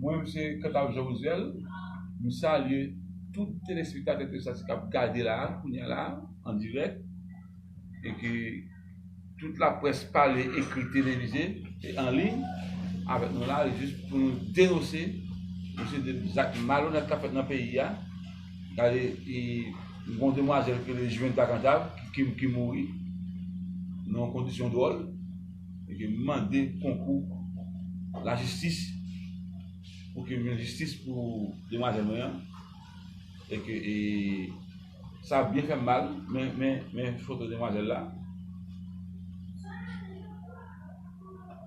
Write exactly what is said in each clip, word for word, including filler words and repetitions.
Mwen, se Cantave Jean Roosevelt. M salye tout telespektatè, telespektatris k ap gade la, kounye a la, an dirèk. E ke tout laprès pale, ekri, televize, e an liy avèk nou la, jis pou nou denonse yon seri de zak malonèt k ap fèt nan peyi a. Gade, e, yon demwazèl ki rele Juenta Cantave ki, ki, ki mouri nan yon kondisyon dwòl. E ke m mande konkou lajistis pou ke m jwenn jistis pou demwazèl mwen an. E ke, e, sa byen fè m mal, men, men, men foto demwazèl la.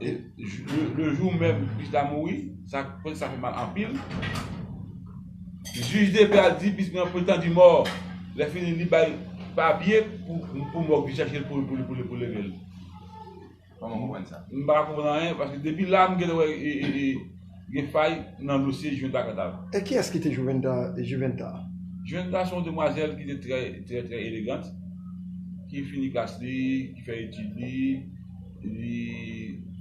E, jou- le, le jou menm, pis la mouri, sa, sa fè mal anpil. Jij de pè a di, pis mwen an pretann di mò. Lè fini, li bay papye pou, pou mòg vin chèche l pou, pou, pou, pou leve l. Kòman w konprann sa? M pa konprann anyen, paske depi la, m gentan wè, e, e, e, gen fay nan dosye Juenta Cantave. E kiyès ki te Juventa, Juventa? Juventa se yon demwazèl ki te trè, trè, trè elegant, ki fini klas li, ki fè etid li, li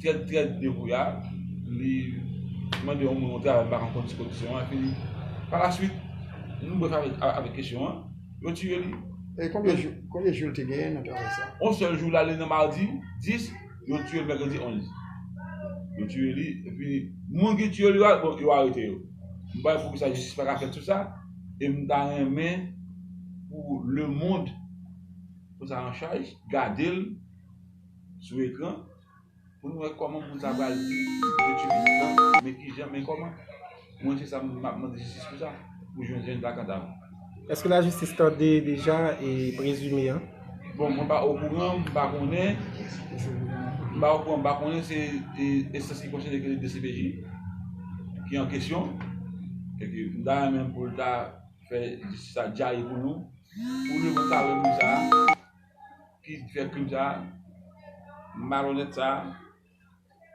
trè, trè debouya, li mande yon moun yon travay, m pa konn kondisyon an, epi li, pa la swit, nou bref avèk, avèk kesyon an, yo tiye li. E konbyen jou, konbyen jou l te genyen nan travay sa? Yon sèl jou l ale nan madi dis, yo tiye l mèkredi onz. Yo tiye li, epi moun ki tiye l yo, bon, yo arete yo. M pa wè poukisa jistis pa ka fèt sou sa, e m ta renmen pou lemonn pran sa an chaj, gade l sou ekran, pou nou wè kòman moun sa pral di, de tibit lan, men kijan, men kòman. Mwen, se sa m ap mande jistis pou sa, pou jwenn, jwenn Juenta Cantave. Èske lajistis tande deja e prezime an? Bon, mwen pa okouran, m pa konnen. M pa okouran, m pa konnen, se e, enstans ki konsène ki D C P J ki an kesyon. E ke m ta renmen pou l ta fè jistis sa djaye pou nou. Pou lemonn ta wè moun sa a ki fè krim sa a, malonèt sa a,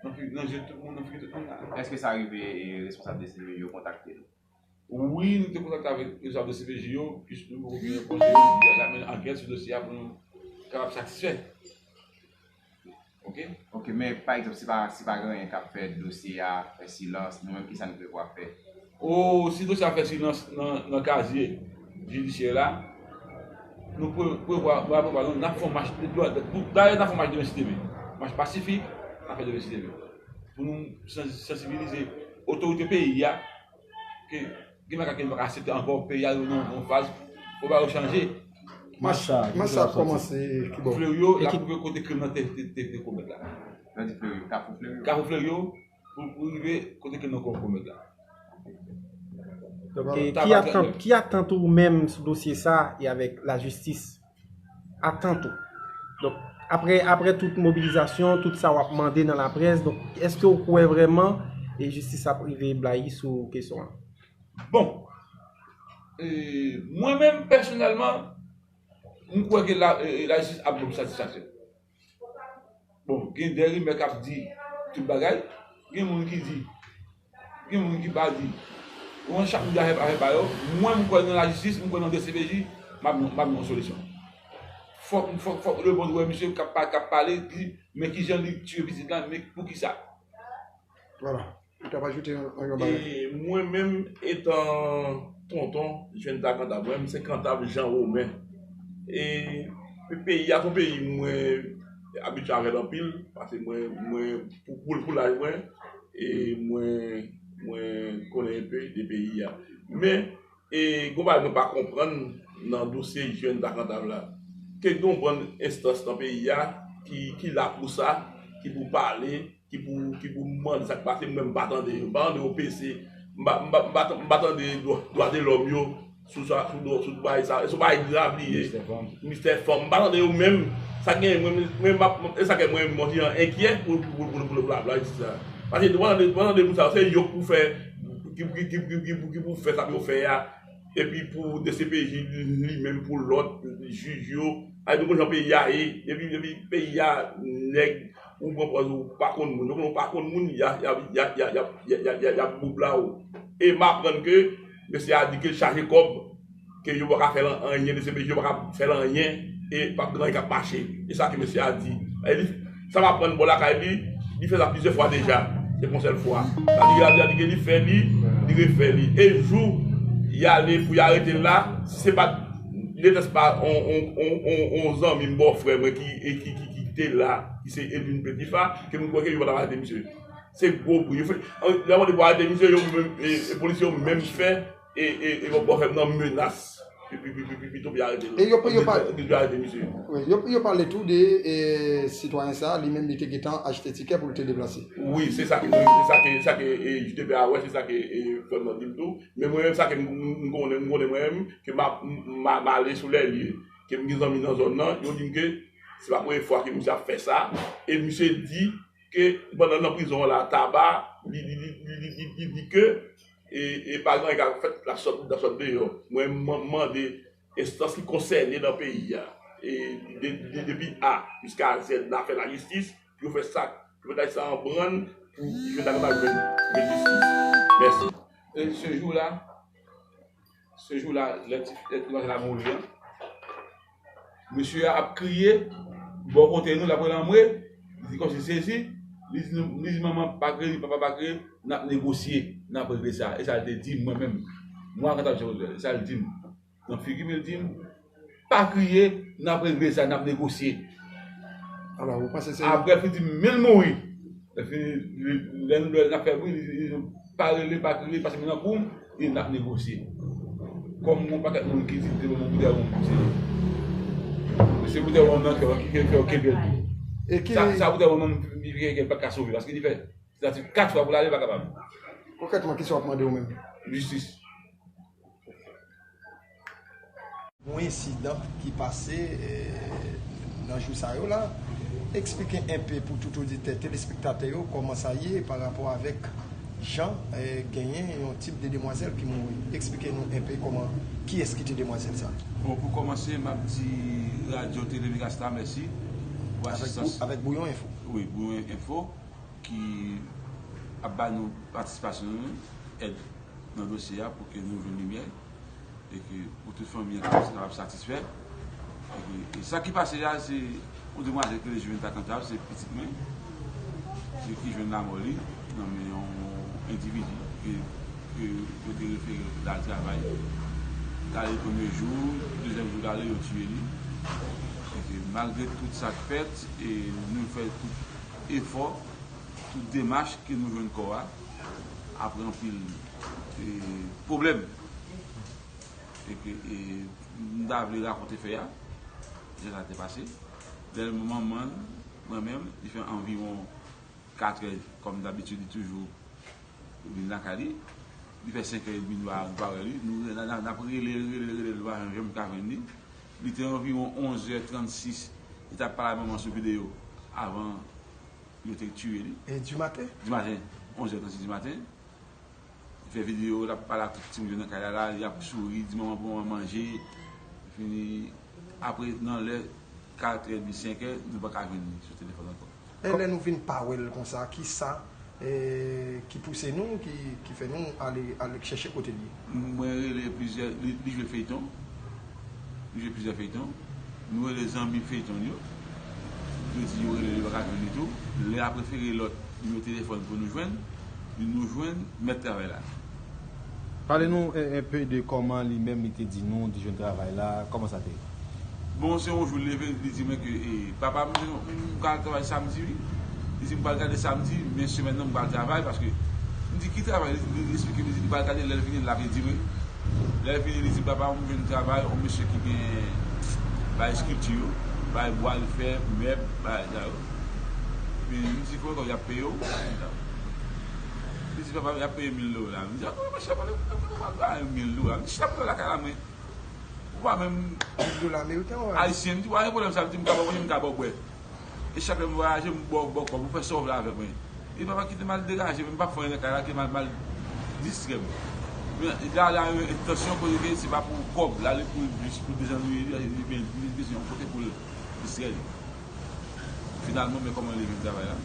nan fi- nan je tout moun, nan figi tout moun la. Èske sa rive, e, responsab D C P J yo kontakte nou? Wi, nou te kontakte avèk responsab D C P J yo, pis nou poko gen repons yo, y ap mennen ankèt sou dosye a pou nou kapab satisfè. Ok? Ok, men pa egzanp, si pa, si pa gen anyen k ap fè dosye a, fè silans, nou menm, kisa nou prevwa fè? O, si dosye a fè silans nan, nan kazye jidisyè la, nou pre- prevwa, nou prevwa, nou, n ap fè yon mach, dayè, n ap fè yon mach demen si Dye vle. Mach pasifik, n ap fè demen si Dye vle. Pou nou sans- sansibilize otorite peyi a, ke gen bagay ke nou pa ka aksepte ankò, peyi a rive nan yon faz, fò bagay yo chanje. Mach sa, mach sa ap kòmanse kibò? Fleryo, l ap rive kote krim nan te, te, te, te komèt la. Lè di Fleryo, Kafou Fleryo. Kafou Fleryo, pou, pou rive kote krim nan ko- komèt la. Donk, e, ki atant, ki atant ou menm sou dosye sa e avèk lajistis? Atant ou? Donk, apre, apre tout mobilizasyon, tout sa w ap mande nan laprès, donk, èske w kwè vrèman e jistis ap rive blayi sou kesyon an? Bon, e, mwen menm, pèsonèlman, m kwè ke la, e, lajistis ap ban m satisfaksyon. Bon, gen de rimè k ap di tout bagay, gen moun ki di, gen moun ki pa di. Bon, chak moun di afè, afè pa yo. Mwen, m kwè nan lajistis, m kwè nan D C P J, m ap, m ap nan yon solisyon. Fòk, fòk, fòk lemonn wè misye k ap pa- k ap pale, di, men kijan li tiye pitit la, men poukisa. Vwala. Ou t ap ajoute yon, yon bagay? E mwen menm, etan tonton Juenta Cantave, mwen menm se Cantave Jean Romain. E pe- peyi a se yon peyi mwen abitye avè l anpil, paske mwen, mwen pou, pou, pou laj mwen, e mwen, mwen konnen enpe de peyi a. Men, e gon bagay mwen pa konprann nan dosye Juenta Cantave la. Ke gen yon bann enstans nan peyi a ki, ki la pou sa, ki pou pale, ki pou, ki pou mande sa k pase, mwen menm m pa tande yo. M pa tande yo pese. M pa, m pa, m pa, m pa tande dwa, dwa de lòm yo sou sa, sou, sou bagay sa. E se yon bagay grav li ye. Mistè fanm. Mistè fanm. M pa tande yo menm. Sa gen, mwen, mwen, mwen, e sa ke mwen, mwen, mwen enkyè pou, pou, pou, pou, pou, pou la, pou lajistis la. Paske depi w tande, depi w tande moun sa yo, se yo k pou fè, ki, ki pou fè sa pou yo fè a. Epi pou D C P J li menm, pou lòt jij yo, ay, nou konn jan peyi a ye, depi, depi peyi a nèg, ou pran pòz ou pa konn moun, nou konn ou pa konn moun, y a, y a, y a, y a, y a, y a, y a, y a, y a boubla w. E m aprann ke mesye a di ke l chaje kòb, ke yo pa ka fè l anyen, D C P J yo pa ka fè l anyen, e p ap gen anyen k ap mache. E sa ke mesye a di. E li, sa m aprann bò lakay li, li fè sa plizyè fwa deja. Se pa yon sèl fwa. Sa di, sa di ke li fè li, li refè li. E jou y ale pou y arete l la, si se pa t, li te pa on, on, on, on, on zanmi m, bòfrè mwen ki, e ki, ki, ki te la, ki se Edwin Petifa, ke m kwè ke yo pa t ap arete misye. Se gwo bri. Yo fè, lè yo mande pou arete misye, yo menm, e, e polisye yo menm fè e, e, e bòfrè m nan menas. Pi, pi, pi, pi, pi, pito pou y arete l. E yo, yo pa- Yo arete misye. Wi, yo, yo pale tou de, e, sitwayen sa, li menm li te gentan achte tikè pou l te deplase. Wi, se sa ke, se sa ke, sa ke, e, J T P a wè, se sa ke, e, frè m nan di m tou. Men mwen menm, sa ke m, m, m konnen, m konnen mwen menm, ke m a, m, m a, m ale sou lè li, ke m gen zanmi nan zòn nan, yo di m ke se pa premye fwa ke misye ap fè sa, e misye di ke pandan l nan prizon an la, Taba, li, li, li di ke, e, e pa gen anyen k ap fèt, l ap sot, l ap sot deyò. Mwen, m, m mande enstans ki konsène nan peyi a, e de, de, depi A jiska Z, nan afè lajistis, pou yo fè sa, pou yo mete sa an brann, pou jèn sa kapab jwenn, jwenn jistis. Mèsi. E se jou la, se jou la, lè ti, lè ti maten la mouri an, mesye a ap kriye, bò kote nou, l ap rele anmwe, li di kòmsi sezi, li di nou, li di manman pa kriye, papa pa kriye, n ap negosye, n ap regle sa. E sa l te di m, mwen menm. Mwen, akantan, e sa l di m. Nan figi m, li di m, pa kriye, n ap regle sa, n ap negosye. Alò, ou panse se Apre, l fin di m, men l mouri. Lè fini, li, lè nou lè n ap fè bri, li, li, li pa rele, pa kriye, pase men nan kou m, e n ap negosye. Kòm yon pakèt moun ki di, te ban m boutèy wonm pou se. Se boutèy wonm nan ki fè, ki fè, fè yo kenbe l tou. E ki Sa, sa boutèy wonm nan, li, li, li pa ka sove, paske li fè tantativ kat fwa pou l ale, li pa kapab. Konkrètman, kisa w ap mande ou menm? Jistis. Yon ensidan ki pase, eh, nan jou sa yo la. Eksplike enpe pou tout oditè, telespektatè yo, kòman sa ye pa rapò avèk jan, eh, genyen yon tip de demwazèl ki mouri. Eksplike nou enpe kòman, kiyès ki te demwazèl sa? Bon, pou kòmanse, m ap di Radyo Tele Megastar mèsi pou Avèk asistans. Bou-, avèk Bouyon Enfo. Wi, Bouyon Enfo, ki ap ba nou patisipasyon nou, èd nan dosye a pou ke nou jwenn limyè. E ke pou tout fanmi an kapab, kapab satisfè. E ke, e sa ki pase a, se yon demwazèl ki rele Juventa Cantave, se pitit mwen, e ki jwenn lanmò li nan men yon endividi ke, ke yo te refere l al travay. L ale premye jou, dezyèm jou l ale, yo tiye li. E ke malgre tout sa k fèt, e nou fè tout efò, tout demach ke nou jwenn kò a, apre anpil, e, pwoblèm. E ke, e, m ta vle rakonte fè a, jan sa te pase. Lè manman l, mwen menm, li fè anviwon katrè, kòm dabitid, li toujou vin lakay li. Li fè senkè edmi, nou pa, nou pa wè li. Nou, n, n, n ap rele l, rele l, rele l, nou pa janm ka jwenn li. Li te anviwon onzè trannsis, li t ap pale ak manman sou videyo avan yo te tiye li. E dimaten? Dimaten, onzè trannsis dimaten. Li fè videyo, l ap pale ak tout timoun yo nan kay la, la, y ap souri, di manman pou manman manje. Fini, apre, nan lè katrè edmi, senkè, nou pa ka jwenn li sou telefòn ankò. E lè nou vin pa wè l konsa, kisa, e, ki pouse nou, ki, ki fè nou ale, ale chèche kote l ye? Mwen rele plizyè, li, li jwe feyton. Li jwe plizyè feyton. Nou rele zanmi feyton yo. Yo di yo rele li, yo pa ka jwenn li tou. Li a prefere lòt nimewo telefòn pou nou jwenn. Li nou jwenn mèt travay la. Pale nou en, enpe de kòman li menm li te di nou, li jwenn travay la, kòman sa te ye? Bon, se yon jou l leve, li di mwen ke, e, papa, m, m pral travay samdi, wi. Li di, m pral gade samdi, men semèn nan, m pral travay, paske m di, ki travay? Li, li, li eksplike m, li di, li pral gade, lè l vini, l ap di mwen. Lè l vini, li di, papa, m jwenn travay, yon mesye ki gen bay estrikti yo, bay bwa l fè, mèb, bay sa yo. Men m di, frè, kòman y ap peye w? Li di, papa, y ap peye mil dola. M di, a, mwen chita pale, mwen pa bay mil dola. M chita pale lakay la, mwen. Ou pa menm Mil dola ameriken ou ayisyen, m di, pa gen pwoblèm sa, m di, m ka ba w manje, m ka ba w bwè. E chak lè m vwayaje, m ba w, ba w kòb, ou fè sa w vle avè mwen. E papa kite m al degaje, men m pa fè anyen nan kay la, ke m al, m al distrè m. Men, l ale a yon entansyon kote ke se pa pou kòb, l ale pou jis pou dezannuye li, li gen, li gen bezwen yon kote pou l distrè li. Finalman, men kòman li jwenn travay la.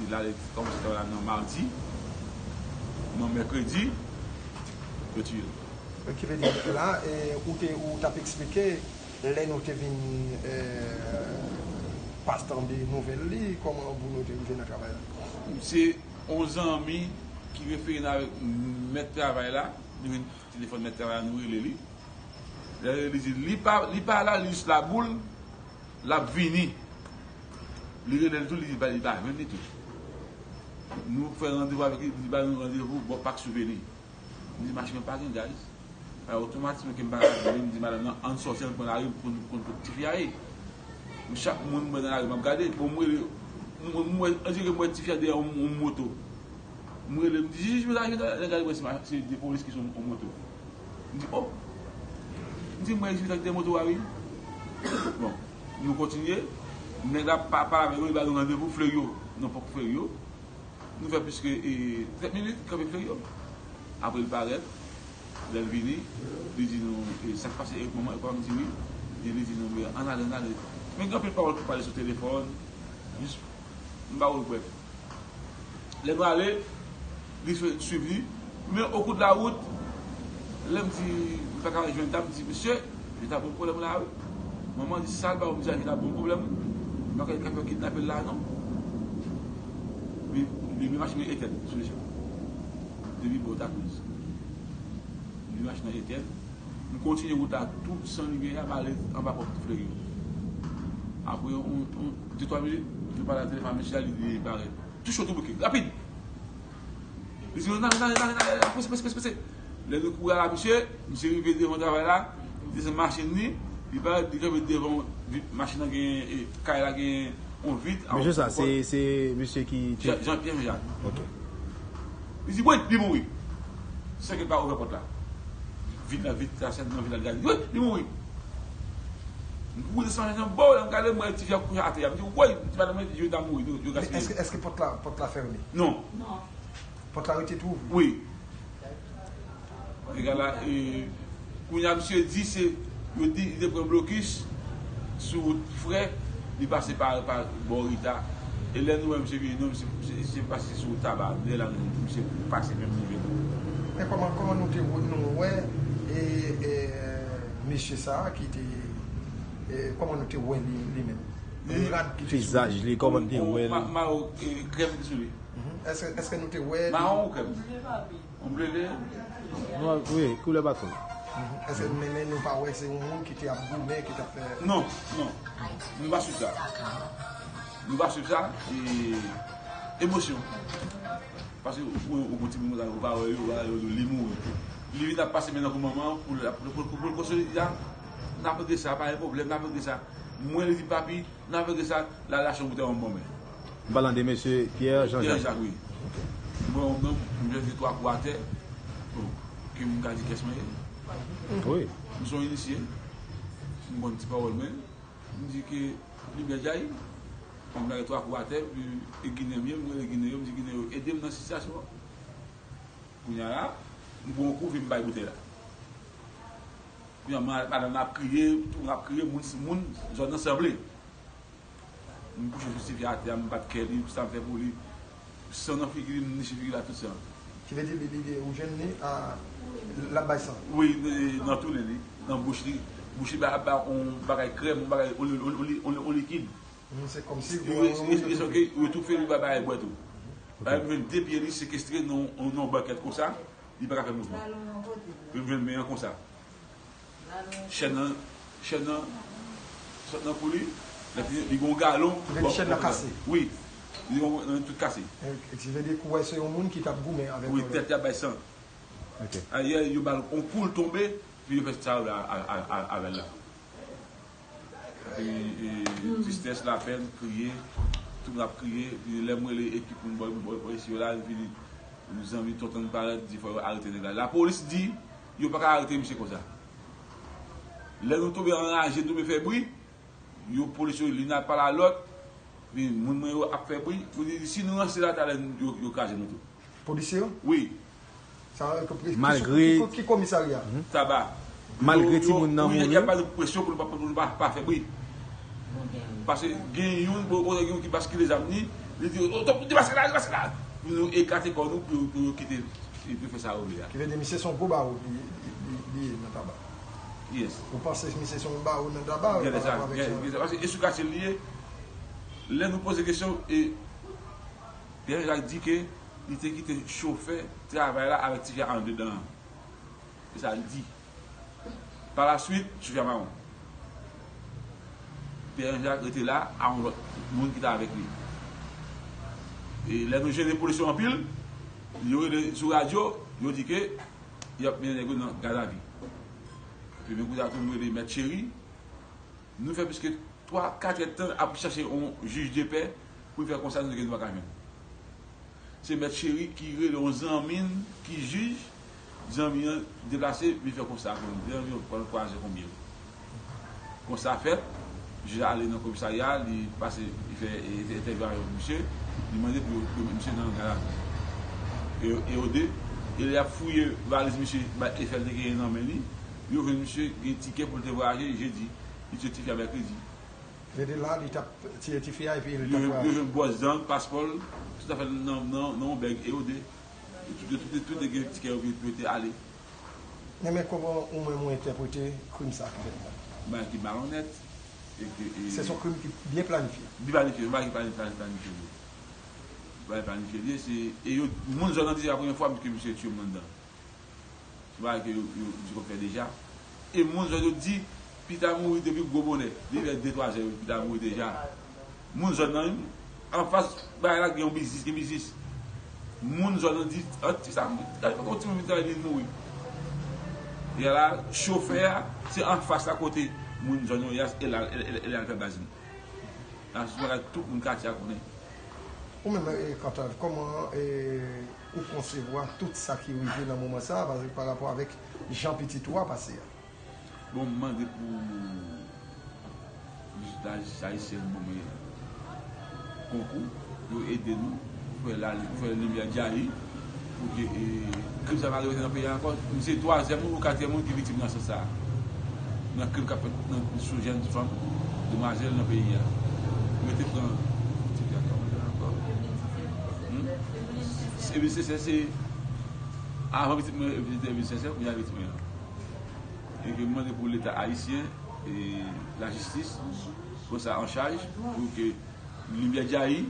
Li ale kòmanse travay la nan madi, nan mèkredi, yo tiye l. Ki vle di, la, e, ou te, ou t ap eksplike, lè nou te vin, e, Pas tande nouvèl li, kòman pou nou te rive nan travay la? Se yon zanmi ki refere n avèk mèt travay la. Nou jwenn telefòn mèt travay la, nou rele li. Lè li di li pa, li pa la, li jis Laboul, l ap vini. Li rele l tou, li di li pa jwenn li tou. Nou fè randevou avèk li, li ba nou randevou bò Pak Souveni. M di machin mwen pa gen gaz. Alò otomatikman ke m pa ka vini, m di madanm nan ann sòti, ann pran lari pou n konn kot tifi a ye. Chak moun m wè nan lari m ap gade, bon m rele, m wè, on dirè m wè tifi a dèyè yon moto. M rele, m di, jij, mezanmi, mezanmi, gade wè se de polis ki sou yon moto. M di, o! M di, m wè jij la ki dèyè moto a wi. Bon, nou kontinye. Nèg la pa pale avèk yo, li ba nou randevou Fleryo, nan pòk Fleryo. Nou fè plis ke trant minit, kanpe Fleryo. Apre l parèt, lè l vini, li di nou, sa k pase Erik manman, Erik papa, m di wi. Li di nou, men ann ale, ann ale. Men gen anpil pawòl ki pale sou telefòn, jis m pa wè l brèf. Lè nou ale, li swiv li. Men okou de lawout, lè m di m pa ka jwenn ta, m di, mesye, jwenn ta bon pwoblèm la wi. Manman di, sa l ba w, m di, jwenn ta bon pwoblèm wi. M pa kwè l ka fè kidnape l la non. Li, li, li machin nan etèn sou lejan. Depi bò Takriz. Li machin nan etèn. M kontinye wout la tou san limyè a, m ale anba pòt Fleryo. Apre yon, yon, de twa minit, nou pale nan telefòn, mesye a li, li parèt. Tou cho, tou bouke. Rapid! Li di nou, n ale, n ale, n ale, n ale, prese, prese, prese, prese. Lè nou kouri a la misye, misye rive devan travay la, li desann machin li, li parèt, li kanpe devan vit machin nan gen, e, kay la gen yon vit. Mesye sa, se, se misye ki te. Jean, Jean Pierre Jean Jacques. Ok. Li di, wi, li mouri. San ke l pa ouvè pòt la. Vit la, vit la, sèl nan vit la, li gade, wi, li mouri. M kouri desann machin nan, bon, lè m gade, m wè tifi a kouche atè a. M di, woy, m di madanm mwen, yo ta mouri, yo, yo gaspiye. Èske, èske pòt la, pòt la fèmen? Non. Non. Pòt la rete tou ouvri? Wi. Egal a, e, kounye a misye di se, yo di li te pran blokis sou wout Frè, li pase pa, pa bò Rita. E lè nou wè misye vini, non, misye, misye, misye pase sou wout Taba. Lè la nou, misye pase menm rive nou. Men kòman, kòman nou te wè, nou wè, e, e, mesye sa a ki te, e, kòman nou te wè li, li menm? Yon rad ki te sou li? Vizaj li, kòman nou te wè li? Mawo, e, krèm ki sou li. Èske, èske nou te wè li? Mawon ou krèm? Yon ble li ye? Nwa, wi, koulè baton. Èske, men, men nou pa wè se yon moun ki te ap goumen, ki t ap fè? Non, non. Nou pa swiv sa. Nou pa swiv sa. E, emosyon. Paske ou, ou, ou gon timoun konsa, ou pa wè yo, ou pa wè yo, li mouri. Li vin ap pase men nan kou manman an, pou l, pou, pou, pou, pou l konsole li a. N ap regle sa, pa gen pwoblèm, n ap regle sa. Mwen, li di papi, n ap regle sa, l al achte yon boutèy wonm ban mwen. M pale de mesye Pierre Jean Jacques. Pierre Jacques, wi. M pran yon nonm, m jwenn li twa kou atè. Bon, ke m ka di kiyès mwen ye. Wi. M se yon inisye. M konn ti pawòl mwen. M di ke li bèl djay. M lage twa kou atè, epi e Ginen m ye, m rele Ginen yo, m di Ginen yo, ede m nan sitiyasyon an. Kounye a la, m pran yon kou, vin m bay boutèy la. Kounye a, madanm nan ap kriye, tout moun ap kriye, moun, moun zòn nan sanble. M kouche sou tifi atè a, m bat kè li, sa m fè pou li. San nan figi li, m niche figi l ak tout san. Ki vle di, li, li, ou jwenn li, a, l ap bay san? Wi, nan tounen li, nan bouch li. Bouch li ap bay yon bagay krèm, yon bagay, yon likid. Se kòmsi. Yo toufe li, bay bagay bwè tou. Bagay, m jwenn de pye li sekestre nan yon bankèt konsa, li pa ka fè mouvman. Epi m jwenn men an konsa. Chèn nan, chèn nan sot nan kou li, epi li gen yon galon. Chèn nan kase. Wi, li gen yon tout kase. Ki vle di kou wè se yon moun ki t ap goumen avèk. Wi, tèt li ap bay san. Ayè, yo ba l yon kou, l tonbe, epi yo fè sa yo vle avè l la. Epi, e, tristès, lapèn, kriye, tout moun ap kriye. Epi lè m rele ekip moun bò, bò, bò isi yo la, epi zanmi Tonton parèt, di fò yo arete nèg la. Lapolis di yo pa ka arete misye konsa. Lè nou tonbe anraje, nou tonbe fè bri, yo polis yo, youn ap pale a lòt, epi moun mwen yo ap fè bri, yo di si nou ranse la talè, yo, yo kraze nou tou. Polisye yo? Wi. Sa, ki, ki, ki, ki komisarya? Taba. Malgre timoun nan mouri. Y ap ba nou presyon pou nou pa, pou nou pa, pa fè bri. Paske gen youn, bon, bon, gen youn ki baskile zam li, li di, o, depaske la, depaske la. Pou nou eklate kò nou, pou, pou yo kite, pou yo fè sa yo vle a. Ki vle di, misye se yon gwo bawo li, li, li, li ye nan Taba. Yes. Ou panse misye se yon bawo nan Taba? Gen de sa, gen, gen de sa. Paske e sou katye li ye, Lè nou poze kesyon, e Pierre Jean Jacques di ke li te kite chofè travay la avèk tifi a anndedan an. Se sa l di. Palaswit, chofè a mawon. Pierre Jean Jacques rete la a yon lòt moun ki te avèk li. E lè nou jene polis yo anpil, yo rele sou radyo, yo di ke y ap mennen nèg yo nan gadavi. Epi men kounye a tou nou rele Mèt Cheri, nou fè plis ke twa, kat èdtan ap chache yon jij de pè pou l fè konsa, nou di ke nou pa ka jwenn. Se Mèt Cheri ki rele yon zanmi l ki jij, zanmi an deplase, vin fè konsa pou nou. Zanmi an pran twa zè konbyen. Konsa fèt, jij la ale nan komisarya, li pase, li fè, li fè entèvyou avèk misye, li mande pou yo, pou yo met misye nan gadavi. E, e o de, e lè y ap fouye valiz misye, bay Eiffel te genyen nan men li, yo jwenn misye gen tikè pou l te vwayaje jedi, li tiye tifi a mèkredi. Rete la, li t ap tiye tifi a epi li t ap vwayaje. Yo jwenn bwòs dan l, paspò l, tout afè l nan, nan, nan yon bèg e o de. Yo tout, yo tout, tout te gen tikè yo pou yo te ale. Men, men kòman ou menm ou entèprete krim sa ki fèt la? Bagay ki malonèt. E ke, e, se yon krim ki byen planifye. Byen planifye, yon bagay ki planifye, planifye li. Bagay planifye li, se, e yo, moun zòn nan di se pa premye fwa ke misye tiye moun anndan. Se bagay ke yo, yo, yo di konn fè deja. E moun zòn yo di, Pita mouri depi gwo bonè. Depi lè de twa zè, Pita mouri deja. Moun zòn nan, anfas bagay la, gen yon biznis, gen biznis. Moun zòn nan di, an, ti sa, gade yon timoun Pita li mouri. E la, chofè a, se anfas la kote moun zòn yo ye a, e la, e, e, e la l fè baz li. La, se bagay tout moun katye a konnen. Ou menm, e, Kantav, kòman, e, ou konsevwa tout sa ki rive nan moman sa a, pa, pa rapò avèk jan pitit ou a pase a? Bon, m mande pou lajistis ayisyèn ban mwen konkou, yo ede nou, pou fè la, pou fè limyè djayi, pou ke, e, krim sa pa repete nan peyi a ankò. M se twazyèm moun ou katriyèm moun ki viktim nan sans sa a. Nan krim k ap fèt nan, sou jèn fanm, demwazèl nan peyi a. Yo te pran, ti fi a kòman l rele ankò? Hmm? Evelyn Sincère, se avan pitit mwen, Evelyn Sincère, kounye a pitit mwen an. E ke m mande pou Leta ayisyen e lajistis pran sa an chaj pou ke limyè djayi,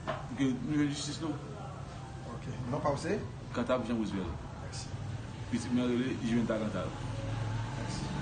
pou ke nou jwenn jistis nou. Ok. Non pa w se? Kantav Jean Roosevelt. Mèsi. Pitit mwen rele Juventa Kantav. Mèsi.